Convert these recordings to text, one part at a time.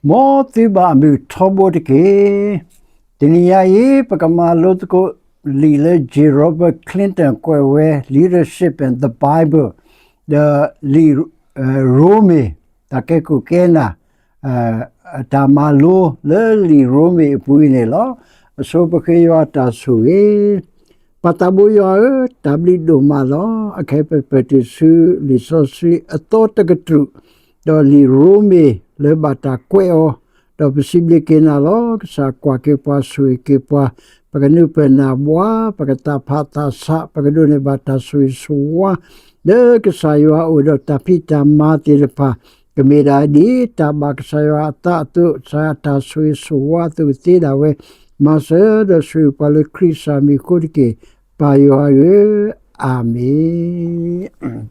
မ်သုဘၣ်အမုာ်ထီဘိတက့ၢ်. တနံၤညါအံၤ ပကမၤလိသကိးလံာ်လၢ J Robert Clinton ကွဲးဝဲ Leadership and the Bible ဒီးလံာ်ရိမ့ၤ တၢ်ကဲခိၣ်ကဲနၢ် တၢ်မၤလိလၢလံာ်ရိမ့ၤအပူၤအံၤန့ၣ်လီၤ. အဆိပဃ့ယွၤတၢ်ဆိၣ်ဂ့ၤ ပၢ်သးဘိယွၤဧၢ, တၢ်ဘျုးဒိၣ်မးလီၤ. အခဲအံၤပတုာ်ဆူလံာ်စီဆှံအသီတကတြူၢ်, ဒီးလံာ်ရိမ့ၤလၢဘၣ်တၢ်ကွဲးအီၤ, ဒီးပစံးဘျုးက့ၤနၤလီၤ. ကစၢ်ကွၢ်က့ၤပှၤဆိၣ်ဂ့ၤက့ၤပှၤ, ပကနုာ်ပၢၢ်နၢ်ဘှါ, ပကသးဖးသးဆး, ပကဒိးန့ၢ်ဘၣ်တၢ်ဆိၣ်ဂ့ၤဆိၣ်ဝါ, လၢကစၢ်ယွၤအအိၣ်ဒီးတၢ်ဖံးတၢ်မၤသ့ၣ်တဖၣ်, ကမ့ၢ်ဒၣ်ဒ်တၢ်ဘၣ်ကစၢ်ယွၤအသးအသိး, ကစၢ်ယွၤတၢ်ဆိၣ်ဂ့ၤဆိၣ်ဝါအသိးကသ့ဒၣ်ဝဲ, မၤစၢၤဒီးဆိၣ်ဂ့ၤပှၤလၢခရံာ်ကစၢ်မံၤအဃိတက့ၢ်, ပၢ်ယွၤဧၢ, အၤမ့ၣ်.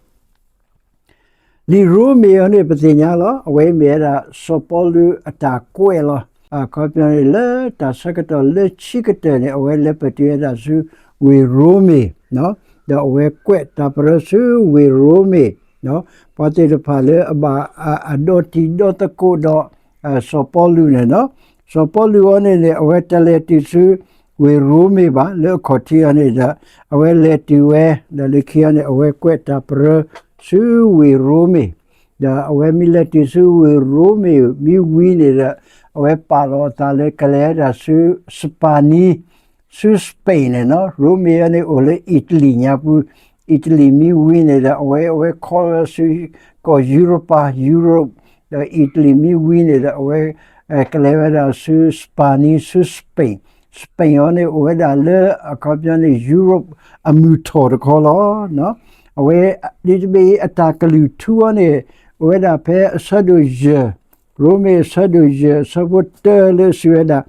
လံာ်ရိမ့ၤအံၤန့ၣ် ပသ့ၣ်ညါလီၤ. အဝဲမ့ၢ်ဝဲဒၣ်စီၤပီလူးအတၢ်ကွဲးလီၤ. အခီပညီန့ၣ် လၢတၢ်ဆၢကတီၢ်လၢခံကတၢၢ်န့ၣ် အဝဲလဲၤပတုာ်ဝဲဒၣ်ဆူဝ့ၢ်ရိမ့ၤ, ဒီးအဝဲကွဲးတၢ်ပရၢဆူဝ့ၢ်ရိမ့ၤ, ပှၤသ့ၣ်တဖၣ်လၢအဘၣ်အဒီတံၤဒီသကိးဒီး စီၤပီလူးန့ၣ်လီၤ. စီၤပီလူးအံၤန့ၣ်န့ၣ် အဝဲတၢ်လဲၤတုၤဆူဝ့ၢ်ရိမ့ၤဘၣ်, လၢအခီၣ်ထံးအံၤန့ၣ်ဒီး အဝဲလဲၤတုၤဝဲ, ဒီးလၢခံအံၤန့ၣ် အဝဲကွဲးတၢ်ပရၢဆူဝ့ၢ်ရိမ့ၤ, ဒီးအဝဲမ့ၢ်လဲၤတုၤဆူဝ့ၢ်ရိမ့ၤမ့ၢ်ဝံၤန့ၣ်ဒီး အဝဲပာ်လီၤအသးလၢကလဲၤဝဲဒၣ်ဆူ Spain န့ၣ်လီၤ. ရိမ့ၤအံၤန့ၣ်အိၣ်လၢအံၣ်တလံၤညါပူၤ, အံၣ်တလံၤမ့ၢ်ဝံၤန့ၣ်ဒီး အဝဲ အဝဲခီဆူကီၢ်ယူရပၤ, Europe, ဒီးအံၣ်တလံၤမ့ၢ်ဝံၤန့ၣ်ဒီး အဝဲကလဲၤဝဲဒၣ်ဆူ Spain ဆူ Spain, Spain အံၤန့ၣ် အိၣ်ဝဲဒၣ်လၢအခီပညီန့ၣ် Europe အမုၢ်ထီၣ်တခီလီၤ. အဝဲ ဒ်တဘ့ၣ်အံၤ အတၢ်ကလုၢ်ထူအံၤန့ၣ် အိၣ်ဝဲဒၣ်ဖဲအဆၢဒိၣ်ယဲၢ်, ရိမ့ၤအဆၢဒိၣ်ယဲၢ် အဆၢဖိတၢလၢအစံးဝဲဒၣ်,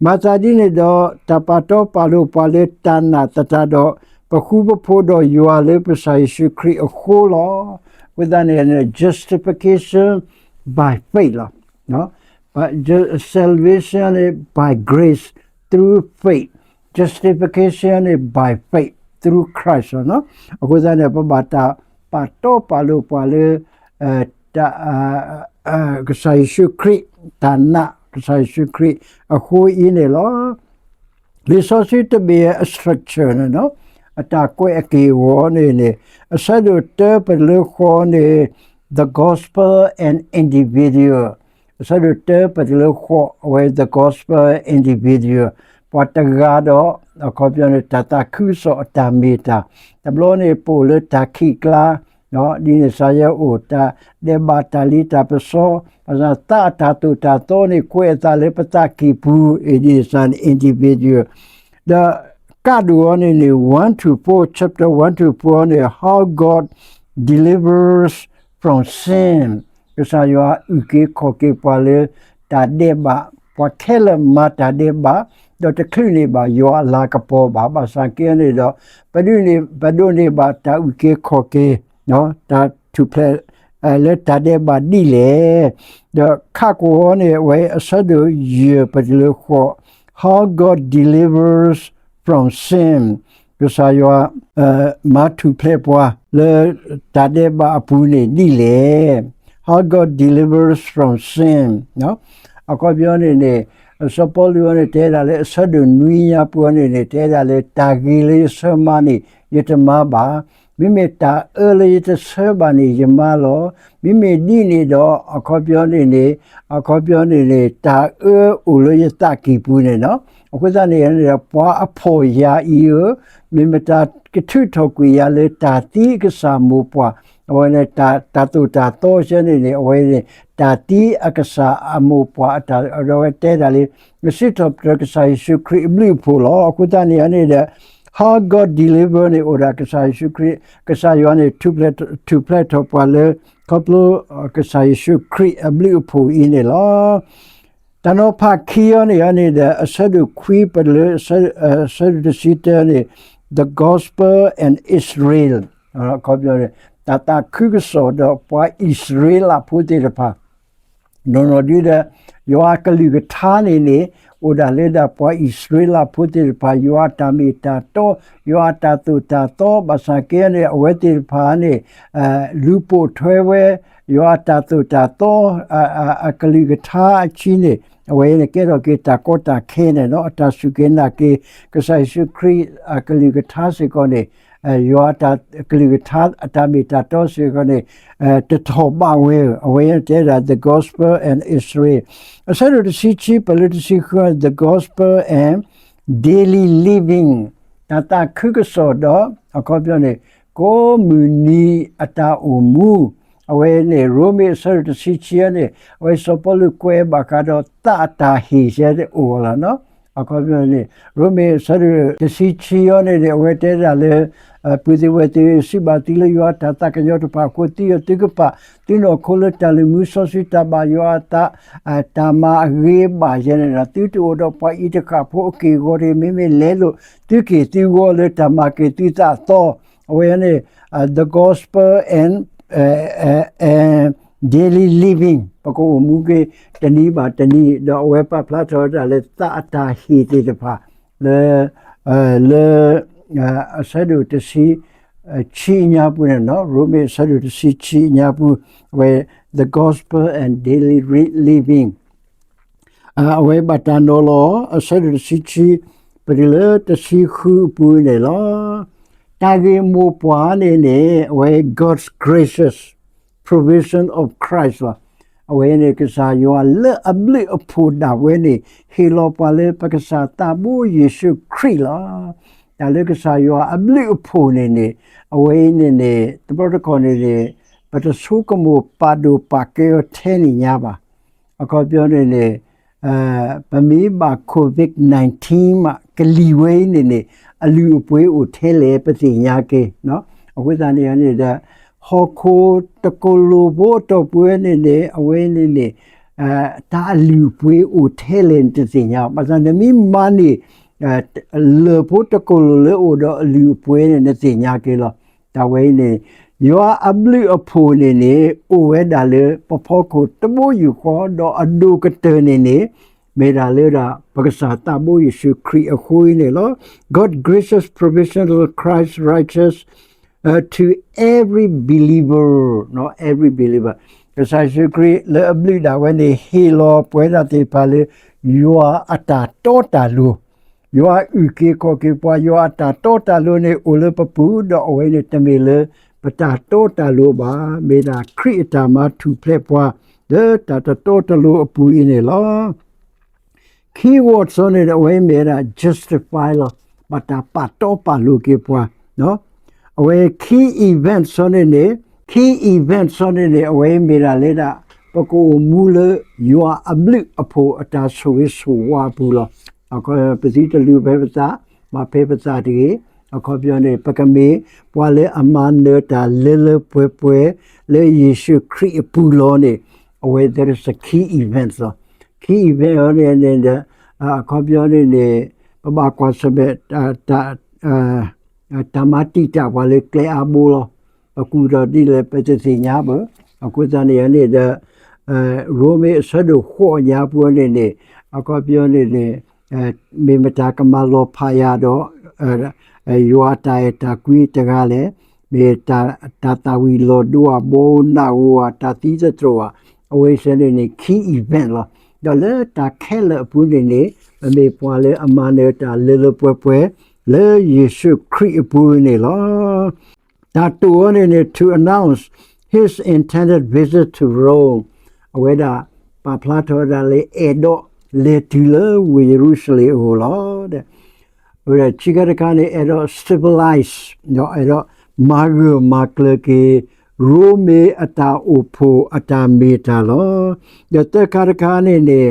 မၤသးဒ်န့ၣ်ဒီး တၢ်ပာ်တီပာ်လိၤပှၤလၢတၢ်နာ်သတးဒီး ပဃူပဖိးဒီးယွၤလၢပကစၢ်ယ့ၣ်ၡူးခရံာ်အဃိလီၤ. အဃိသတးန့ၣ် justification by faith လီၤ. Salvation by grace through faith, justification by faith through Christ လီၤ. အဃိသတးန့ၣ် ပဘၣ်တၢ်ပာ်တီပာ်လိၤပှၤလၢ တၢ် ကစၢ်ယ့ၣ်ၡူးခရံာ် တၢ်နာ်ကစၢ်ယ့ၣ်ၡူးခရံာ်အဃိအံၤန့ၣ်လီၤ. လံာ်စီဆှံတဘ့ၣ်အ structure န့ၣ်လီၤ, အတၢ်ကွဲးအက့ၢ်အဂီၤန့ၣ်န့ၣ် အဆၢဒိၣ်တၢပတုၤလၢဃိးန့ၣ် the gospel and individual, အဆၢဒိၣ်တၢပတုၤလၢဃိး အဝဲ the gospel individual, ပှၤတဂၤဒီး အခီပညီန့ၣ် တၢ်သးခုကစီၣ်အတၢ်မ့ၢ်တၢ်, တဘျီန့ၣ် ပအိၣ်လၢတၢ်ခံးကျါ ဒ်န့ၣ်စ့ၢ်ယဲအိၣ် တၢ်ဒဲးဘးတၢ်လ့တၢ်ပစီ, ဘၣ်ဆၣ်သးအတၢ်သိၣ်တၢ်သီန့ၣ် ကွဲးအသးလၢပသးကံၢ်ပူၤ, ဒ်န့ၣ်စ့ၢ်န့ၣ် individual, ဒီးကးဒိၣ်အံၤန့ၣ်န့ၣ် one to four, chapter one to four န့ၣ် how God delivers from sin, ကစၢ်ယွၤအုၣ်က့ၤခီၣ်က့ၤပှၤလၢတၢ်ဒဲးဘး, ပှၤခဲလၢာ်မၤတၢ်ဒဲးဘး, ဒီးတချုးန့ၢ်ဘၣ်ယွၤအလၤကပီၤဘၣ်. ဘၣ်ဆၣ်က့န့ၣ်ဒီး ပဒိးန့ၢ်, ပဒိးန့ၢ်ဘၣ်တၢ်အုၣ်က့ၤခီၣ်က့ၤ, တၢ်ထူၣ်ဖျဲး လၢတၢ်ဒဲးဘးဒ်လဲၣ်. ဒီးခးကွၢ်အံၤန့ၣ် အဝဲအဆၢဒိၣ်ယဲၢ်ပတုၤလၢဃိး, how God delivers from sin, ကစၢ်ယွၤ မၤထူၣ်ဖျဲးပှၤ လၢတၢ်ဒဲးဘးအပူၤန့ၣ်ဒ်လဲၣ်. How God delivers from sin, အခီပညီန့ၣ်န့ၣ် စီၤပီလူးအံၤန့ၣ် တဲဒၣ်လၢအဆၢဒိၣ်နွံညါပူၤအံၤန့ၣ်န့ၣ် တဲဒၣ်လၢ တၢ်ဂ့ၤလၢယဆၢမၤန့ၣ် ယတမၤဘၣ်, မ့မ့ၢ်တၢ်အၢလၢယတဆၢဘၣ်န့ၣ် ယမၤလီၤ. မ့မ့ၢ်ဒ်န့ၣ်ဒီး အခီပညီန့ၣ်န့ၣ်, အခီပညီန့ၣ်န့ၣ် တၢ်အၢအိၣ်လၢယသးကံၢ်ပူၤန့ၣ်လီၤ. အဃိသတးန့ၣ်န့ၣ်ဒီး ပှၤအဖှီၣ်ယၤအံၤဧၢ, မ့ၢ်မတၤကထုးထီၣ်ကွံာ်ယၤလၢတၢ်သံအကစၢ်အမိၢ်ပှၢ်, အဝဲန့ၣ် တၢ်သိၣ်တၢ်သီဆၢန့ၣ်န့ၣ် အဝဲန့ၣ် တၢ်သံအကစၢ်အမိၢ်ပှၢ်အတၢ်, ဒီးအဝဲတဲဒၣ်လၢ စံးထီၣ်ပတြၢၤကစၢ်ယ့ၣ်ၡူးခရံာ်အဘျုးအဖှိၣ်လီၤ. အဃိသတးန့ၣ်န့ၣ်ဒီး how God deliver န့ၣ် အိၣ်ဒၣ်ကစၢ်ယ့ၣ်ၡူးခရံာ်, ကစၢ်ယွၤန့ၣ် ထူၣ်ဖျဲးထီၣ်ပှၤလၢ ခီဖျိကစၢ်ယ့ၣ်ၡူးခရံာ်အဘျုးအဖှိၣ်အံၤန့ၣ်လီၤ. တၢ်နီၤဖးခံအံၤန့ၣ်န့ၣ်ဒီး အဆၢဒိၣ်ခွံပတုၤလၢ အဆၢဒိၣ်တဆံတၢန့ၣ် the gospel and Israel, တၢ်သးခုကစီၣ်ဒီးပှၤအံၣ်စရ့လးဖိသ့ၣ်တဖၣ် နီၢ်နီၢ်ဒ်ဒီး ယွၤအကလုၢ်ကထါန့ၣ်န့ၣ် အိၣ်ဒၣ်လၢဒၣ်ပှၤအံၣ်စရ့လးဖိသ့ၣ်တဖၣ် ယွၤအတၢ်မ့ၢ်တၢ်တီ, ယွၤအတၢ်သိၣ်တၢ်သီ, ဘၣ်ဆၣ်က့န့ၣ် အဝဲသ့ၣ်တဖၣ်န့ၣ် လူၤပိာ်ထွဲဝဲ ယွၤအတၢ်သိၣ်တၢ်သီ အကလုၢ်ကထါအခံန့ၣ် အဝဲန့ၣ်ကဲထီၣ်က့ၤတၢ်ကီတၢ်ခဲန့ၣ်လီၤ. အတၢ်စူၢ်က့ၤနာ်က့ၤ ကစၢ်ယ့ၣ်ၡူးခရံာ်အကလုၢ်ကထါစ့ၢ်ကီးန့ၣ် ယွၤအတၢ်ကလုၢ်ကထါ အတၢ်မ့ၢ်တၢ်တီစ့ၢ်ကီးန့ၣ် တထီၣ်ဘးဝဲဧၢ, အဝဲန့ၣ်တဲဒၣ် the gospel and Israel အဆၢဒိၣ်တဆံခံ ပလၢတဆံဃု the gospel and daily living တၢ်သးခုကစီၣ်ဒီး အခီပညီန့ၣ် ကိးမုၢ်နံၤအတၢ်အိၣ်မူ အဝဲန့ၣ် ရိမ့ၤအဆၢဒိၣ်တဆံခံအံၤန့ၣ် အဝဲစီၤပီလူးကွဲးဘၣ်ဃးဒီးသးအတၢ်ဟ့ၣ်စဲအိၣ်လီၤနီၤ. အခီပညီန့ၣ် ရိမ့ၤအဆၢဒိၣ်တဆံခံအံၤန့ၣ်န့ၣ် အဝဲတဲဒၣ်လၢ ပုၢ်သ့ၣ်ဝဲၢ်သ့ၣ် စံးဘၣ်သုလၢယွၤအတၢ်သးကညီၤတဖၣ်အဃိ သုယီၤသုကပၤ သုနီၢ်ခိလၢတၢ်လုၢ်မူစီဆှံတၢ်ဘၣ်ယွၤအသး တၢ်မၤအဂ့ၤဘၣ်ယဲန့ၣ်ဒီး သုတအိၣ်ဒီးပှၤအံၤတဃၣ်ဖိအက့ၢ်အဂီၤတဂ့ၤ, မ့မ့ၢ်လဲလိာ်သုက့ၢ်သုဂီၤလၢတၢ်မၤက့ၤသုသးအသီ, အဝဲန့ၣ် the gospel and daily living ပကအိၣ်မူက့ၤတနံၤဘၣ်တနံၤ ဒီးအဝဲပာ်ဖျါထီၣ်ဝဲဒၣ်လၢသးအတၢ်ဟ့ၣ်သ့ၣ်တဖၣ် လၢ လၢ အဆၢဒိၣ်တဆံ ဆံအညါပူၤန့ၣ်နီၤ, ရိမ့ၤအဆၢဒိၣ်တဆံဆံအညါပူၤ အဝဲ the gospel and daily living အဝဲဘၣ်တၢ်နီၤလီၤ အဆၢဒိၣ်တဆံဆံ ပတုၤလၢတဆံဃုအပူၤန့ၣ်လီၤ. တၢ်ဂ့ၢ်မိၢ်ပှၢ်န့ၣ်န့ၣ် အဝဲ God's gracious provision of Christ လီၤ. အဝဲန့ၣ်ကစၢ်ယွၤလၢအဘျုးအဖှိၣ်ဒၣ်ဝဲန့ၣ် ဟ့ၣ်လီၤပှၤလၢပကစၢ်သးဘိယ့ၣ်ၡူးခရံာ်လီၤ. တၢ်လၢကစၢ်ယွၤအဘျုးအဖှိၣ်န့ၣ်န့ၣ် အဝဲအံၤန့ၣ်န့ၣ် တဘျီတခီၣ်န့ၣ်န့ၣ် ပတဆိကမိၣ်ပာ်ဒိၣ်ပာ်ကဲအီၤထဲန့ၣ်ညါဘၣ်. အခီပညီန့ၣ်န့ၣ် ပမ့ၢ်ဘၣ် COVID nineteen မး ကလံၤဝဲအံၤန့ၣ်န့ၣ် အလုၢ်အပှ့ၤအိၣ်ထဲလဲၣ် ပသ့ၣ်ညါက့ၤ, အဃိသတးန့ၣ်န့ၣ်ဒီး ဟီၣ်ခိၣ်တကီၢ်လိၤဖိအတီၢ်ပူၤန့ၣ်န့ၣ် အဝဲန့ၣ်န့ၣ် တၢ်အလုၢ်အပှ့ၤအိၣ်ထဲလဲၣ်န့ၣ် တသ့ၣ်ညါ, ဘၣ်ဆၣ်နမ့ၢ်မၤန့ၢ် လၢၢ်ဖိတကီၢ်လိၤလၢအိၣ်ဒီးအလုၢ်အပှ့ၤန့ၣ် နသ့ၣ်ညါက့ၤလီၤ. တၢ်ဝဲအံၤန့ၣ် ယွၤအဘျုးအဖှိၣ်န့ၣ်န့ၣ် အိၣ်ဝဲဒၣ်လၢပဖီခိၣ်တဘိယူၢ်ဃီ ဒီးအဒိၣ်ကတၢၢ်န့ၣ်န့ၣ် မ့ၢ်ဒၣ်လၢဒၣ် ပကစၢ်သးဘိယ့ၣ်ၡူးခရံာ်အဃိအံၤန့ၣ်လီၤ. God gracious provision of Christ righteous to every believer, every believer ကစၢ်ယ့ၣ်ၡူးခရံာ်လၢအဘျုးဒၣ်ဝဲန့ၣ် ဟ့ၣ်လီၤပှဲၤဒၣ်သ့ၣ်တဖၣ်လၢ ယွၤအတၢ်တီတၢ်လိၤ, ယွၤအုၣ်က့ၤခီၣ်က့ၤပှၤ, ယွၤအတၢ်တီတၢ်လိၤန့ၣ် အိၣ်လၢပပူၤ, ဒီးအဝဲန့ၣ်တမ့ၢ်လၢပတၢ်တီတၢ်လိၤဘၣ်, မ့ၢ်ဒၣ်ခရံာ်အတၢ်မၤထူၣ်ဖျဲးပှၤ လၢတၢ်တတီတလိၤအပူၤအံၤန့ၣ်လီၤ. ခံဝီၢ်စီန့ၣ် အဝဲမ့ၢ်ဝဲဒၣ် justify လီၤ, ဘၣ်တၢ်ပာ်တီပာ်လိၤက့ၤပှၤ, အဝဲ key event စီန့ၣ်န့ၣ်, key event စီန့ၣ်န့ၣ် အဝဲမ့ၢ်ဒၣ်လၢဒၣ် ပကအိၣ်မူလၢယွၤအဘျုးအဖှိၣ်အတၢ်ဆိၣ်ဂ့ၤဆိၣ်ဝါအပူၤလီၤ. ပသုတလုၢ်ဖဲပသး, မၤဖဲပသးတဂ့ၤ, အခီပညီန့ၣ် ပကမ့ၢ်ပှၤလၢအမၤနၢၤတၢ်လၢလၢပှဲၤပှဲၤ လၢယ့ၣ်ၡူးခရံာ်အပူၤလီၤန့ၣ်, အဝဲ that is the key event လီၤ. key event အံၤန့ၣ်ဒီး အခီပညီန့ၣ်န့ၣ် ပဘၣ်ကွၢ်ဆၢၣ်မဲာ် တၢ်မၤတံာ်တာ်ပှၤလၢကျဲအါဘိလီၤ. ပကူၣ်ထီၣ်ဒ်လဲၣ် ပတသ့ၣ်ညါဘၣ်. အဃိသတးန့ၣ်န့ၣ်ဒီး ရိမ့ၤအဆၢဒိၣ်ဃိးညါပူၤန့ၣ်န့ၣ် အခီပညီန့ၣ်န့ၣ် မ့ၢ်မတၤကမၤလီၤဖးယၤဒီး ယွၤတၢ်အဲၣ်တၢ်ကွံတဂၤလဲၣ်, မ့ၢ်တၢ်သၣ်ဝံၤလီၤဒိဧါ, ဘီနၢ်ဧိၤဧါ, တၢ်သံသတြိာ်ဧါ, အဝဲစ့ၢ်န့ၣ်န့ၣ် key event လီၤ. ဒီးလၢတၢ်ခဲလၢာ်အပူၤန့ၣ်န့ၣ် ပမ့ၢ်ပှၤလၢအမၤနၢၤတၢ်လၢလၢပှဲၤပှဲၤ လၢယ့ၣ်ၡူးခရံာ်အပူၤန့ၣ်လီၤ. တၢ်တိာ်အီၤန့ၣ်န့ၣ် to announce his intended visit to Rome အဝဲဒၣ်ပာ်ဖျါထီၣ်ဝဲဒၣ်လၢအဲၣ်ဒိးလဲၤတုၤလၢဝ့ၢ်ယရူၤၡလ့ၣ်အဂီၢ်လီၤ. အဝဲဒၣ်ခံခါတခါန့ၣ် အဲၣ်ဒိး civilize ဒီးအဲၣ်ဒိးမၤဂၢၢ်မၤကျၢၤက့ၤ ရိမ့ၤအတၢ်အိၣ်ဖှိၣ်အတၢ်မ့ၢ်တၢ်လီၤ. ဒီးသၢခါတခါန့ၣ်န့ၣ်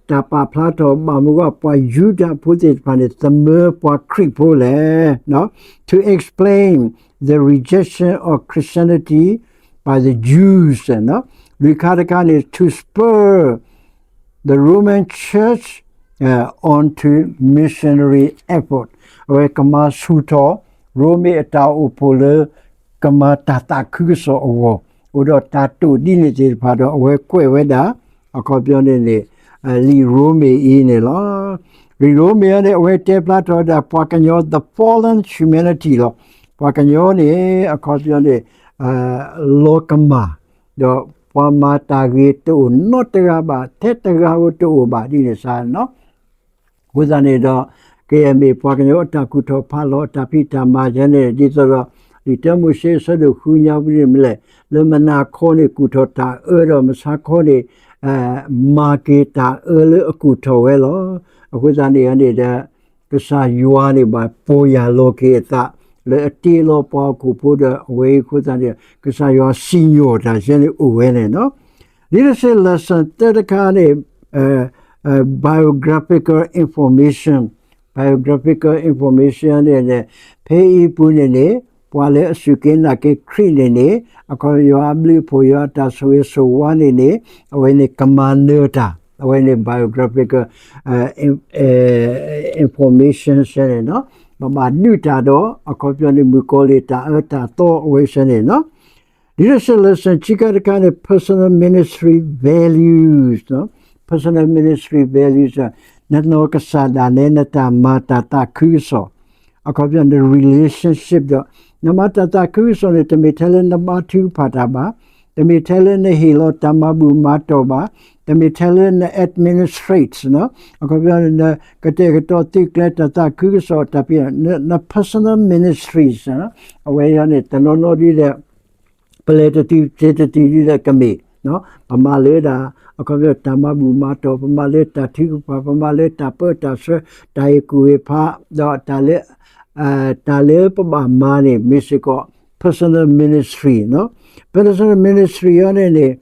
တၢ်ပာ်ဖျါထီၣ်ဘၣ်မနုၤအဃိ ပှၤယူဒၤဖိသ့ၣ်တဖၣ်န့ၣ် သမၢပှၤခရံာ်ဖိလဲၣ်, to explain the rejection of Christianity by the Jews, လွံၢ်ခါတခါန့ၣ် to spur the Roman Church onto missionary effort အဝဲကမၤဆူၣ်ထီၣ် ရိမ့ၤအတၢ်အိၣ်ဖှိၣ်လၢ ကမၤတၢ်သးခုကစီၣ်အဂီၢ် အိၣ်ဒီးတၢ်တိာ်ဒ်န့ၣ်သ့ၣ်တဖၣ်ဒီး အဝဲကွဲးဝဲဒၣ် အခီပညီန့ၣ်န့ၣ် လံာ်ရိမ့ၤအံၤန့ၣ်လီၤ. လံာ်ရိမ့ၤအံၤန့ၣ် အဝဲတဲဖျါထီၣ်ဝဲဒၣ် ပှၤကညီ the fallen humanity လီၤ. ပှၤကညီန့ၣ် အခီပညီန့ၣ် လီၤကမၣ်, ဒီးပှၤမၤတၢ်ဂ့ၤတအိၣ်နီတဂၤဘၣ်, ထဲတဂၤဧိၤတအိၣ်ဘၣ်ဒ်န့ၣ်စ့ၢ်နီၤ. အဃိသတးန့ၣ်ဒီး ကယဲၢ်မ့ၢ်ပှၤကညီအတၢ်ကူၣ်ထီၣ်ဖးလီၤ အတၢ်ဖံးတၢ်မၤယဲန့ၣ် ဒ်သိးဒီး လံာ်တၢမိၤၡ့အဆၢဒိၣ်ဃုညါပူၤန့ၣ်မ့ၢ်လဲၣ်, လၢမုၢ်နၤခီန့ၣ်ကူၣ်ထီၣ်တၢ်အၢဒီး မုၢ်ဆါခီန့ၣ် မၤက့ၤတၢ်အၢလၢအကူၣ်ထီၣ်ဝဲလီၤ. အဃိသတးန့ၣ်န့ၣ်ဒီး ကစၢ်ယွၤန့ၣ်ဘၣ်ပီၢ်ယၢ်လီၤက့ၤအသး လၢအတ့လီၤပှၤဟီၣ်ခိၣ်ဖိဒီး အဝဲအံၤအဃိသတးန့ၣ် ကစၢ်ယွၤစံၣ်ညီၣ်တၢ်ယဲန့ၣ်အိၣ်ဝဲန့ၣ်နီၤ. ဒ်န့ၣ်စ့ၢ် lesson တၢတခါန့ၣ် biographical information, biographical information န့ၣ်န့ၣ် ဖဲအံၤပူၤန့ၣ်န့ၣ် ပှၤလၢအစူၢ်က့ၤနာ်က့ၤခရံာ်န့ၣ်န့ၣ် အခီပညီယွၤအဘျုးအဖှိၣ် ယွၤအတၢ်ဆိၣ်ဂ့ၤဆိၣ်ဝါန့ၣ်န့ၣ် အဝဲန့ၣ်ကမၤနၢၤတၢ် အဝဲန့ၣ် biographical information စ့ၢ်န့ၣ်နီၤ. ပဘၣ်ဒုးတၢ်ဒီး အခီပညီန့ၣ် မုၣ်ကီၤလံၢ်တၢ်အၢတၢ်သီအဝဲစ့ၢ်န့ၣ်နီၤ. ဒ်န့ၣ်စ့ၢ် lesson ခံခါတခါန့ၣ် personal ministry values, personal ministry values နနီၢ်ကစၢ်ဒၣ်နဲနတၢ်မၤတၢ်သးခုကစီၣ် အခီပညီန relationship ဒီး နမၤတၢ်သးခုကစီၣ်န့ၣ် တမ့ၢ်ထဲလၢနဘါထုကဖၣ်တၢ်ဘၣ်, တမ့ၢ်ထဲလၢနဟ့ၣ်လီၤတၢ်မၤဘူၣ်မၤတီၢ်ဘၣ်, တမ့ၢ်ထဲလၢန administrate အခီပညီ နကတဲာ်ကတီၤသုးကျဲၤတၢ်သးခုကစီၣ်တၢ်ဖံး န personal ministries အဝဲအံၤန့ၣ်တနီၤနီၤဒ်လဲၣ် ပလဲၤတတုၤပသ့တတုၤဒ်လဲၣ်ကမ့ၢ် ပမၤလၢဒၣ် အခီပညီတၢ်မၤဘူၣ်မၤတီၢ် ပမၤလၢတၢ်ထုကဖၣ် ပမၤလၢတၢ်ပၢတၢ်ဆှၢ တၢ်ဟ့ၣ်ကူၣ်ဟ့ၣ်ဖး ဒီးတၢ်လၢ တၢ်လၢပဘၣ်မၤန့ၣ် မ့ၢ်စ့ၢ်ကီး personal ministry နီၤ. personal ministry အံၤန့ၣ်န့ၣ်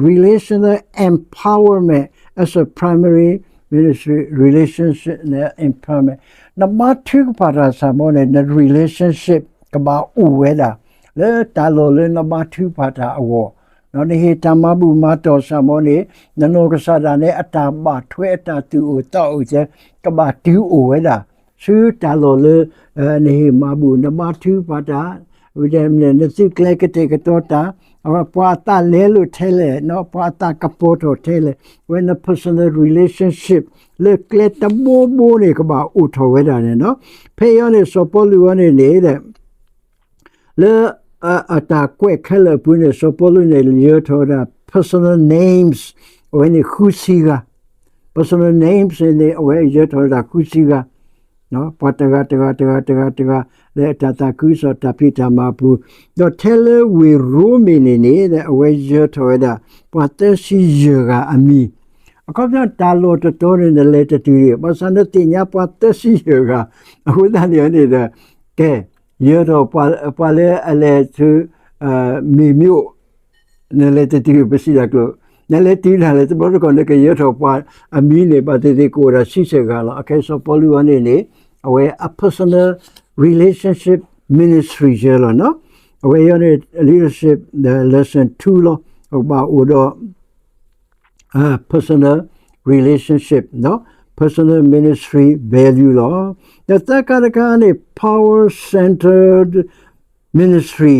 relational empowerment as a primary ministry relationship န့ၣ် empowerment နဘါထုကဖၣ်တၢ်စ့ၢ်မ့ၢ်န့ၣ် န relationship ကဘၣ်အိၣ်ဝဲဒၣ် လၢတၢ်လီၢ်လၢနဘါထုကဖၣ်တၢ်အဂီၢ် နဟ့ၣ်တၢ်မၤဘူၣ်မၤတီၢ်စ့ၢ်မ့ၢ်န့ၣ် နနီၢ်ကစၢ်ဒၣ်နဲအတၢ်ဘၣ်ထွဲအတၢ်သူၣ်အိၣ်သးအိၣ်ကဲ ကဘၣ်တုၤအိၣ်ဝဲဒၣ် ဆူတၢ်လီၢ်လၢ နဟ့ၣ်မၤဘူၣ် နဘါထုကဖၣ်တၢ် နသုးကျဲၤကတဲာ်ကတီၤတၢ် ပှၤအသးလဲလိာ်ထဲလဲၣ် ပှၤအသးကပီၤထီၣ်ထဲလဲၣ် အဝဲန့ၣ် personal relationship လၢကျဲတဘိဘိန့ၣ် ကဘၣ်အိၣ်ထီၣ်ဝဲဒၣ်န့ၣ်နီၤ. ဖဲအံၤန့ၣ် စီၤပီလူးအံၤန့ၣ်န့ၣ် လၢ အတၢ်ကွဲးခဲလၢာ်အပူၤန့ၣ် စီၤပီလူးန့ၣ် ယၢၤထီၣ်ဝဲဒၣ် personal names အဝဲန့ၣ်ဃုဆံဂၤ personal names န့ၣ် အဝဲယၢၤထီၣ်ဝဲဒၣ်ဃုဆံဂၤ ပှၤတဂၤတဂၤတဂၤတဂၤတဂၤ လၢအတၢ်သးခုကစီၣ်တၢ်ဖံးတၢ်မၤအပူၤ ဒီးထဲလၢဝ့ၢ်ရိမ့ၤန့ၣ်န့ၣ် အဝဲယၢၤထီၣ်ဝဲဒၣ် ပှၤသၢဆံယဲၢ်ဂၤအမံၤ အခီပညီတၢ်လီၢ်တတီၤန့ၣ် နလဲၤတတုၤဒံး ဘၣ်ဆၣ်နသ့ၣ်ညါပှၤသၢဆံယဲၢ်ဂၤ အဃိသတးန့ၣ်န့ၣ်ဒီး ကဲ ယၢၤထီၣ်ပှၤလၢအလဲၤဆူ မ့ၢ်မ့ၢ်အိၣ် နလဲၤတတုၤပစံးတၢ်ကျိၤ နလဲၤတုၤဒၣ်လဲာ်တဘျီတခီၣ် နကယၢၤထီၣ်ပှၤအမံၤန့ၣ် ဘၣ်သ့ၣ်သ့ၣ်ကအိၣ်ဒၣ်ဆံဆဲၣ်ဂၤလီၤ. အခဲစီၤပီလူးအံၤန့ၣ်န့ၣ် အဝဲအ personal relationship ministry ယဲလီၤနီၤ. အဝဲအံၤန့ၣ် leadership lesson two လီၤ. အဘၣ်အိၣ်ဒီး personal relationship, personal ministry value လီၤ. ဒီးသၢခါတခါန့ၣ် power centered ministry,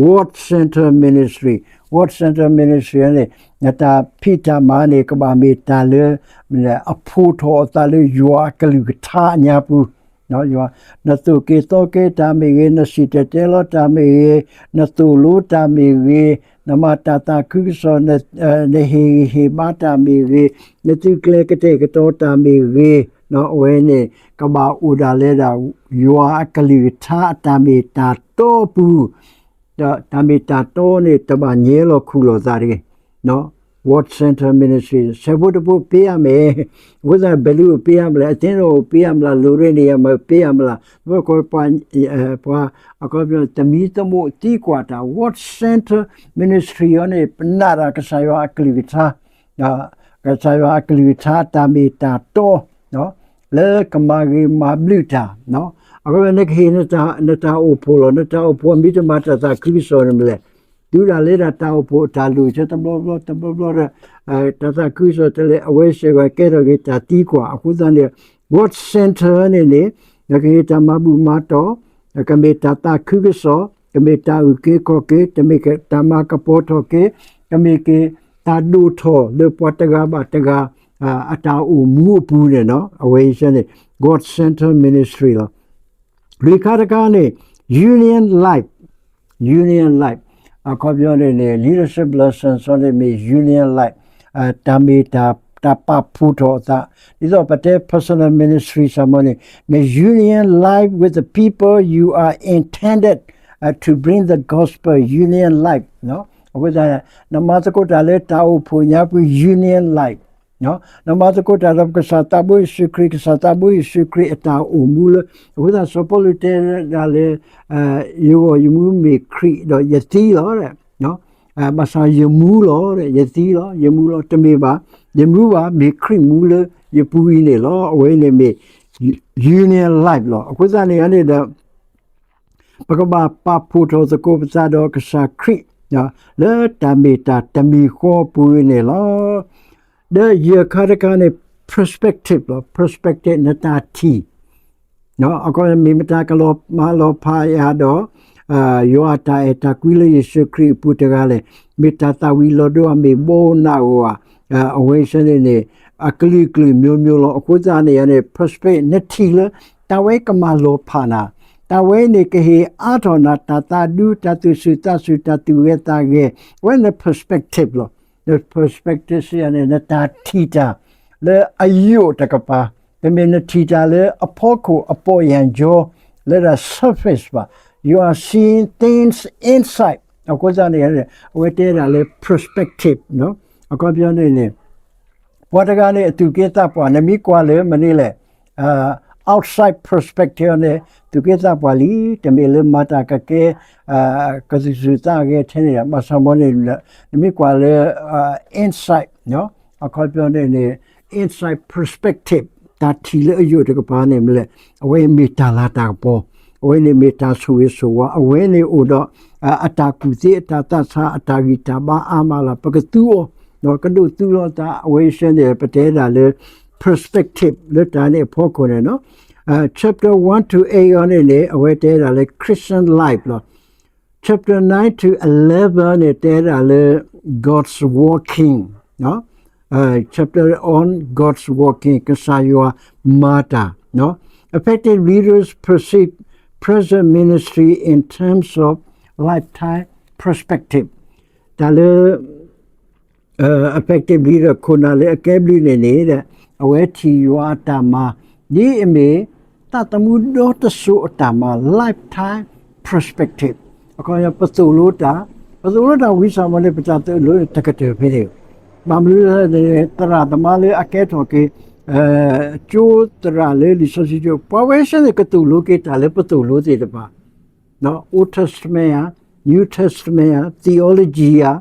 word centered ministry, word centered ministry န့ၣ် နတၢ်ဖံးတၢ်မၤန့ၣ် ကဘၣ်မ့ၢ်တၢ်လၢ အဖိးထီၣ်အသးလၢယွၤအကလုၢ်ကထါအညါပူၤ ယွၤ နသိၣ်က့ၤသီက့ၤတၢ်မ့ၢ်ဂ့ၤ, နစံၣ်တဲၤတဲလီၤတၢ်မ့ၢ်ဂ့ၤ, နသိၣ်လိတၢ်မ့ၢ်ဂ့ၤ, နမၤတၢ်သးခုကစီၣ်, နဟ့ၣ်ဂံၢ်ဟ့ၣ်ဘါတၢ်မ့ၢ်ဂ့ၤ, နသုးကျဲၤကတဲာ်ကတီၤတၢ်မ့ၢ်ဂ့ၤ, အဝဲန့ၣ် ကဘၣ်အိၣ်ဒၣ်လဲာ်ဒၣ် ယွၤအကလုၢ်ကထါအတၢ်မ့ၢ်တၢ်တီအပူၤ ဒီးတၢ်မ့ၢ်တၢ်တီန့ၣ် တဘၣ်ညဲလီၤခူၣ်လိာ်သးတဂ့ၤ. Word Center Ministry ဆဲးဖိတဖိပေးရမယ်, အဃိသတး ဘယ်လိုပေးရမလဲ, အသင်းတော်ကိုပေးရမလား, လိုရင်းနေရာမှာပေးရမလား, ပှၤ ပှၤ အခီပညီ သမံသမိးသံကွၢ်တၢ် Word Center Ministry အံၤန့ၣ် ပနာ်တၢ်ကစၢ်ယွၤအကလုၢ်ကထါ ကစၢ်ယွၤအကလုၢ်ကထါတၢ်မ့ၢ်တၢ်တီ လၢကမၤဂ့ၤမၤဘျုးတၢ်, အဃိ နကဟ့ၣ်နတၢ်အိၣ်ဖှိၣ်လီၤ. နတၢ်အိၣ်ဖှိၣ်မ့ၢ်တမၤတၢ်သးခုကစီၣ်န့ၣ်မ့ၢ်လဲၣ်, တုၤဒၣ်လဲာ်ဒၣ်တၢ်အိၣ်ဖှိၣ်တၢ်လိၣ်ဆၢတဘျီဘျီ တဘျီဘျီဒီး တၢ်သးခုကစီၣ်တလဲၤ အဝဲစဲးဂီၤကဲထီၣ်က့ၤတၢ်သံကွၢ်. အဃိသတးန့ၣ် Word Center န့ၣ်န့ၣ် နကဟ့ၣ်တၢ်မၤဘူၣ်မၤတီၢ်, ကမ့ၢ်တၢ်သးခုကစီၣ်, ကမ့ၢ်တၢ်အုၣ်က့ၤခီၣ်က့ၤ, ကမ့ၢ်တၢ်မၤကပီၤထီၣ်က့ၤ, ကမ့ၢ်က့ၤတၢ်ဒိၣ်ထီၣ်လၢပှၤတဂၤဘၣ်တဂၤ အတၢ်အိၣ်မူအပူၤန့ၣ် အဝဲအံၤန့ၣ် Word Center Ministry လီၤ. လွံၢ်ခါတခါန့ၣ် Union Life, Union Life အခီပညီန့ၣ်န့ၣ် leadership lessons န့ၣ်မ့ၢ် union life, တၢ်မ့ၢ်တၢ် တၢ်ပာ်ဖှိၣ်ထီၣ်အသး, ဒ်သိးပတဲ personal ministry စ့ၢ်ကီးန့ၣ် union life with the people you are intended to bring the gospel, union life. အဃိသတး နမၤသကိးတၢ်လၢတၢ်အိၣ်ဖှိၣ်ညါပူၤ union life, နမၤသကိးတၢ်ဒီးကစၢ်သးဘိယ့ၣ်ၡူးခရံာ်, ကစၢ်သးဘိယ့ၣ်ၡူးခရံာ်အတၢ်အိၣ်မူလၢ, အဃိသတးစီၤပီလူးတဲဒၣ်လၢ ယဂီၢ်ယမူမ့ၢ်ခရံာ်ဒီးယသံလီၤ. ဘၣ်ဆၣ်ယမူလီၤ, ယသံလီၤ, ယမူလီၤ, တမ့ၢ်ဘၣ်, ယမူဘၣ်, မ့ၢ်ခရံာ်မူလၢယပူၤအံၤန့ၣ်လီၤ. အဝဲန့ၣ်မ့ၢ် union life လီၤ. အဃိသတးန့ၣ်န့ၣ်ဒီး ပကဘၣ်ပာ်ဖှိၣ်ထီၣ်သကိးပသးဒီးကစၢ်ခရံာ် လၢတၢ်မ့ၢ်တၢ်တမံၤဃီပူၤအံၤန့ၣ်လီၤ. ဒီးယဲၢ်ခါတခါန့ၣ် perspective လီၤ. Perspective နတၢ်ထံၣ် အခီပညီမ့ၢ်မတၤကလီၤမၤလီၤဖးယၤဒီး ယွၤအတၢ်အဲၣ်တၢ်ကွံလၢယ့ၣ်ၡူးခရံာ်အပူၤတဂၤလဲၣ်, မ့ၢ်တၢ်သၣ်ဝံၤလီၤဒိဧါ, မ့ၢ်ဘီနၢ်ဧိၤဧါ, အဝဲဆၢန့ၣ်န့ၣ် အကလုာ်ကလုာ်မျိုးမျိုးလီၤ. အဃိသတးန့ၣ်န့ၣ် perspective နထံၣ်လၢ တၢ်ဝဲကမၤလီၤဖးနၤ, တၢ်ဝဲန့ၣ်ကဟ့ၣ်အါထီၣ်နၤ တၢ်သးဒူ တၢ်သူၣ်ဆူၣ်သးဆူၣ် တၢ်သူၣ်ဂဲၤသးဂဲၤ, အဝဲန့ၣ် perspective လီၤ. န perspective စ့ၢ်န့ၣ် နတၢ်ထံၣ်တၢ်လၢအယိာ်တကပၤ, တမ့ၢ်နထံၣ်တၢ်လၢအဖီခိၣ်အပီၢ်ယၢ်ယီ လၢတၢ် surface ဘၣ်. You are seeing things inside. အဃိသတးန့ၣ် အဝဲတဲဒၣ်လၢ perspective အခီပညီန့ၣ်န့ၣ် ပှၤတဂၤန့ၣ် အသူၣ်က့သးပှၢ် နမ့ၢ်ကွၢ်လၢမနုၤလဲၣ်, outside perspective န့ၣ် သူၣ်က့သးပှၢ်လံ, တမ့ၢ်လၢမၤတၢ်ကကဲ ကသူၣ်ဆူၣ်သးဂဲၤထဲန့ၣ် ဘၣ်ဆၣ်မ့ၢ်န့ၣ် နမ့ၢ်ကွၢ်လၢ inside အခီပညီန့ၣ်န့ၣ် inside perspective တၢ်ထံၣ်လၢအယိာ်တကပၤန့ၣ်မ့ၢ်လဲၣ်, အဝဲမ့ၢ်တၢ်လၤတၢ်ကပီၤ, အဝဲန့ၣ်မ့ၢ်တၢ်ဆိၣ်ဂ့ၤဆိၣ်ဝါ, အဝဲန့ၣ်အိၣ်ဒီး အတၢ်ကူၣ်သ့ အတၢ်သးဆး အတၢ်ဂံၢ်တၢ်ဘါအါမးလီၤ. ပကသူအီၤ, ကဒိးသူလီၤသး အဝဲဆၢန့ၣ် ပတဲဒၣ်လၢ perspective လၢတၢ်န့ၣ်အဖီခိၣ်န့ၣ် chapter one to eight အီၤန့ၣ်န့ၣ် အဝဲတဲဒၣ်လၢ Christian life လီၤ. Chapter nine to eleven န့ၣ် တဲဒၣ်လၢ God's working, chapter on God's working ကစၢ်ယွၤမၤတၢ်, effective leaders perceive present ministry in terms of lifetime perspective. တၢ်လၢ effective leader ခိၣ်နၢ်လၢအကဲဘျုးန့ၣ်န့ၣ် အဝဲထံၣ်ယွၤအတၢ်မၤ ဒ်အမ့ၢ် သးသမူဒီတစိၤအတၢ်မၤ lifetime perspective အခီပညီ ပသိၣ်လိတၢ်, ပသိၣ်လိတၢ်ဝံၤစ့ၢ်မ့ၢ်န့ၣ် ပတၢ်သိၣ်လိန့ၣ် တကတၢၢ်ဖဲန့ၣ်, ဘၣ်မနုၤလဲၣ်န့ၣ် သရၣ်သမါလၢအကဲထီၣ်က့ၤ ကၠိသရၣ်လၢလံာ်စီဆှံကၠိ ပှၤဝဲဆၢန့ၣ် ကသိၣ်လိက့ၤတၢ်လၢပသိၣ်လိသ့ၣ်တဖၣ် Old Testament ဧါ, New Testament ဧါ, theology ဧါ,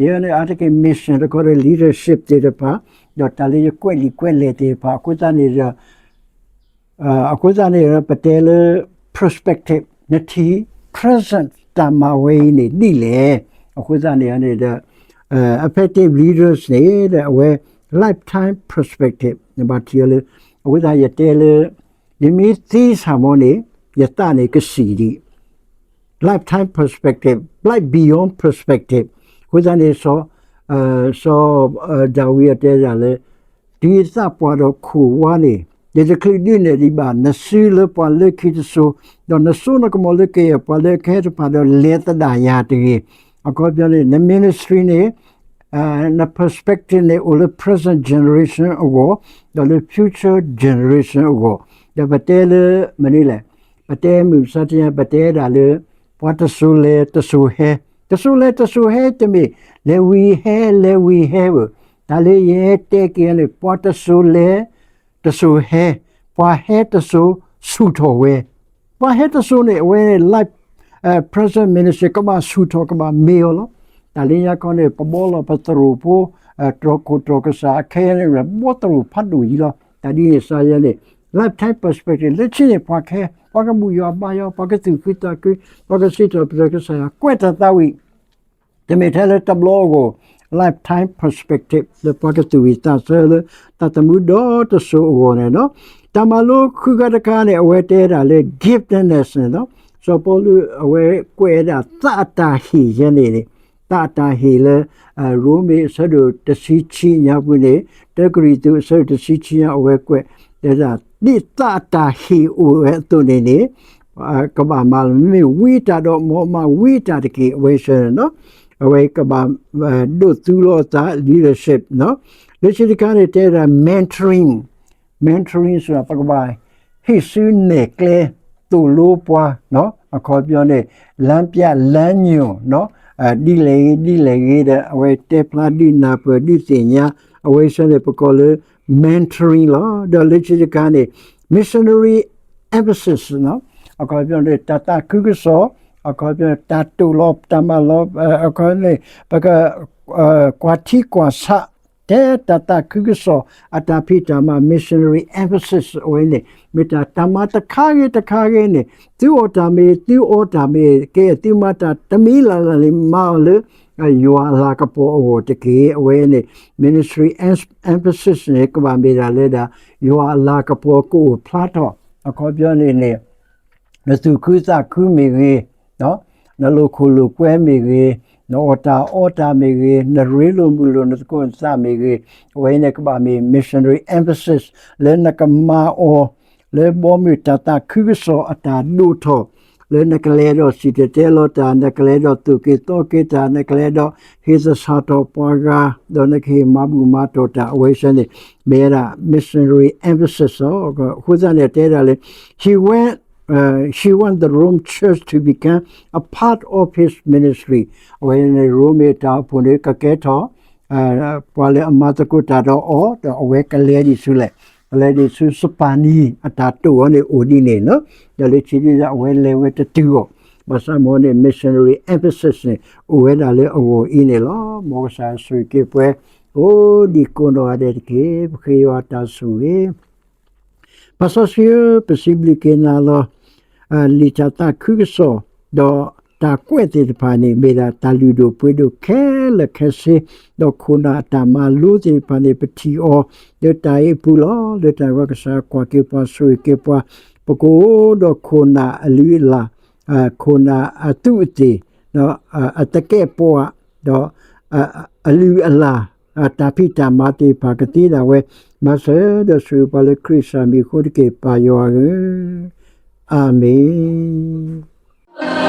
ယဲန့ၣ်အါတက့ၢ် mission တခီဒီး leadership သ့ၣ်တဖၣ်, ဒီးတၢ်လၢယကွဲးလံာ်ကွဲးလဲၢ်သ့ၣ်တဖၣ် အဃိသတးန့ၣ်ဒီး အဃိသတးန့ၣ် ပတဲလၢ perspective နထံၣ် present တၢ်မၤဝဲအံၤန့ၣ်ဒ်လဲၣ်. အဃိသတးန့ၣ်န့ၣ်ဒီး effective leaders န့ၣ်ဒီး အဝဲ lifetime perspective နဘၣ်ထံၣ်အီၤလၢ အဃိသတးယတဲလၢ ယမ့ၢ်သံစ့ၢ်မ့ၢ်န့ၣ် ယသးန့ၣ်ကစံၣ်ဒံး lifetime perspective, life beyond perspective. အဃိသတးန့ၣ် စီၤ စီၤဒၤဝံးအတဲဒၣ်လၢ တုၤယသးပှၢ်ဒီးခိၣ်ဝါန့ၣ် ယတချုးဒုးနဲၣ်ဒံးဘၣ် နစုလၢပှၤလၢခံတစိၤ, ဒီးနစိနကမီၤလၢကယဲၢ်ပှၤလၢအကဟဲတဖၣ်ဒီး လဲၤသဒၣ်ယၤတဂ့ၤ. အခီပညီန့ၣ် န ministry န့ၣ် န perspective န့ၣ် အိၣ်လၢ present generation အဂီၢ်, ဒီးလၢ future generation အဂီၢ်, ဒီးပတဲလၢ မနုၤလဲၣ်, ပတဲမုၢ်မဆါတနံၤ ပတဲဒၣ်လၢ ပှၤတစိၤလဲၤတစိၤဟဲ, တစိၤလဲၤတစိၤဟဲတမ့ၢ် လဲၤဝံၤဟဲ လဲၤဝံၤဟဲဘၣ်. တၢ်လၢယဟဲတဲက့ၤန့ၣ် ပှၤတစိၤလဲၤ တစိၤဟဲ, ပှၤဟဲတစိၤဆူၣ်ထီၣ်ဝဲ, ပှၤဟဲတစိၤန့ၣ် အဝဲ life present ministry ကဘၣ်ဆူၣ်ထီၣ် ကဘၣ်မ့ၢ်အီၤလီၤ. တၢ်လၢညါခီန့ၣ် ပဘီလီၤပသရိာ်ဖိ တြီၤခိၣ်တြီၤကစၢ်အခဲအံၤန့ၣ် ဘီသရိာ်ဖးဒိၣ်အံၤလီၤ. တၢ်ဒ်န့ၣ်စ့ၢ်ယဲန့ၣ် lifetime perspective လၢခံန့ၣ် ပှၤခဲ ပှၤကဘူၣ်ယွၤဘါယွၤ ပှၤကသူၣ်ခုသးခု ပှၤကစံးထီၣ်ပတြၢၤကစၢ်ယွၤ ကွဲးတၢ်သးဝံၣ် တမ့ၢ်ထဲလၢတဘျီအဂီၢ် lifetime perspective လၢပှၤကသူၣ်ဝံၣ်သးဆၢလၢ သးသမူဒီတစိၤအဂီၢ်န့ၣ်လီၤ. တၢ်မၤလိဃုဂၤတခါန့ၣ် အဝဲတဲဒၣ်လၢ giftedness န့ၣ်လီၤ. စီၤပီလူးအဝဲကွဲးဝဲဒၣ်သးအတၢ်ဟ့ၣ်ယဲန့ၣ်န့ၣ် သးအတၢ်ဟ့ၣ်လၢ ရိမ့ၤအဆၢဒိၣ်တဆံခံညါပူၤန့ၣ် တၢကရံၣ်သူးအဆၢဒိၣ်တဆံခံညါ အဝဲကွဲးတဲဒၣ် ဒ်သးအတၢ်ဟ့ၣ်အိၣ်ဝဲအသိးန့ၣ်န့ၣ် ကဘၣ်မၤလီၤ မ့မ့ၢ်ဝံတၢ်ဒီး မ်မၤဝံတၢ်တက့ၢ် အဝဲဆၢန့ၣ်နီၤ, အဝဲကဘၣ် ဒိးသူလီၤအသး leadership နီၤ, လၢခံတခါန့ၣ် တဲဒၣ် mentoring, mentoring ဆိုတာ ပကဘၣ်ဟ့ၣ်စုနဲၣ်ကျဲ သိၣ်လိပှၤနီၤ, အခီပညီန့ၣ် လမ်းပြလမ်းညွှန်နီၤ, ဒ်လဲၣ်ဂ့ၤ ဒ်လဲၣ်ဂ့ၤဒီး အဝဲတဲဖျါဒုးနၢ်ပၢၢ်ဒုးသ့ၣ်ညါ, အဝဲဆၢန့ၣ် ပကိးလၢ mentoring လီၤ. ဒီးလၢခံတခါန့ၣ် missionary emphasis နီၤ, အခီပညီန့ၣ် တၢ်သးခုကစီၣ်, အခီပညီန့ၣ် တၢ်တိာ်လီၤတၢ်မၤလီၤ, အခီပညီန့ၣ် ပက ကွၢ်ထံကွၢ်ဆး တဲတၢ်သးခုကစီၣ်အတၢ်ဖံးတၢ်မၤ missionary emphasis အဝဲန့ၣ် မ့ၢ်တၢ်တၢ်မၤတခါဂ့ၤတခါဂ့ၤန့ၣ် သုအီၣ်တၢ်မ့ၢ် သုအီတၢ်မ့ၢ် ကဲသုမၤတၢ်တမံၤလၢ်လၢ်န့ၣ် မၤအီၤလၢ ယွၤအလၤကပီၤအဂီၢ်တက့ၢ်. အဝဲန့ၣ် ministry emphasis န့ၣ် ကဘၣ်မ့ၢ်ဒၣ်လၢဒၣ် ယွၤအလၤကပီၤကအိၣ်ဖျါထီၣ် အခီပညီန့ၣ်န့ၣ် နသူၣ်ခုသးခုမ့ၢ်ဂ့ၤ, နလိာ်ခိၣ်လိာ်ကွဲမ့ၢ်ဂ့ၤ, နအီၣ်တၢ်အီတၢ်မ့ၢ်ဂ့ၤ, နရ့လိာ်မုာ်လိာ်နသကိးနသးမ့ၢ်ဂ့ၤ, အဝဲန့ၣ်ကဘၣ်မ့ၢ် missionary emphasis လၢနကမၤအီၤ လၢဘီမုၢ်တၢ်သးခုကစီၣ်အတၢ်ဒိၣ်ထီၣ်, လၢနကလဲၤဒီးစံၣ်တဲၤတဲလီၤတၢ်, နကလဲၤဒီးသိၣ်က့ၤသီက့ၤတၢ်, နကလဲၤဒီးဟ့ၣ်သဆၣ်ထီၣ်ပှၤဂၤ, ဒီးနကဟ့ၣ်မၤဘူၣ်မၤတီၢ်တၢ် အဝဲဆၢန့ၣ် မ့ၢ်ဝဲဒၣ် missionary emphasis လီၤ. အဃိသတးန့ၣ် တဲဒၣ်လၢ he went, uh, she want the Rome church to become a part of his ministry. အဝဲန့ၣ် ရိမ့ၤတၢ်အိၣ်ဖှိၣ်န့ၣ် ကကဲထီၣ် ပှၤလၢအမၤသကိးတၢ်ဒီးအီၤ ဒီးအဝဲကလဲၤဒံးဆူလဲၣ်, ကလဲၤဒံးဆူစပၤနံ အတၢ်တိာ်အီၤန့ၣ်အိၣ်ဒ်န့ၣ်နီၤ, ဒီးလၢခံဒ်အဝဲလဲၤဝဲတတုၤအီၤ, ဘၣ်ဆၣ်မ်န့ၣ် missionary emphasis န့ၣ် အိၣ်ဝဲဒၣ်လၢအဂီၢ်အံၤန့ၣ်လီၤ. မ်ကစၢ်ဆိၣ်ဂ့ၤက့ၤပှၤ အိၣ်ဒံးကိးနီၢ်ဂၤဒဲးတက့ၢ်. ပဃ့ယွၤတၢ်ဆိၣ်ဂ့ၤ ပၢ်စီဆှံဧၢ, ပစံးဘျုးက့ၤနၤလီၤ. လံာ်တၢ်သးခုကစီၣ် ဒီးတၢ်ကွဲးသ့ၣ်တဖၣ်န့ၣ် မ့ၢ်ဒၣ်တၢ်လုၢ်ဒိၣ်ပှ့ၤဒိၣ်ခဲလၢာ်ခဲဆ့, ဒီးခိၣ်နၢ်အတၢ်မၤလိသ့ၣ်တဖၣ်န့ၣ် ပထံၣ်အီၤလၢတၢ်အံၤအပူၤလီၤ. လၢတၢ်ဝဲကစၢ်ကွၢ်က့ၤပှၤဆိၣ်ဂ့ၤက့ၤပှၤ, ပကအိၣ်ဒီးခိၣ်နၢ်အလုၢ်အလၢ်, ခိၣ်နၢ်အသူးအသ့ၣ်, အသကဲးပဝး, ဒီးအလုၢ်အလၢ် တၢ်ဖံးတၢ်မၤသ့ၣ်တဖၣ်ကသ့ဒၣ်ဝဲ, မၤစၢၤဒီးဆိၣ်ဂ့ၤပှၤလၢခရံာ်စၢ်မံၤအဃိတက့ၢ် ပၢ်ယွၤဧၢ, အၤမ့ၣ်.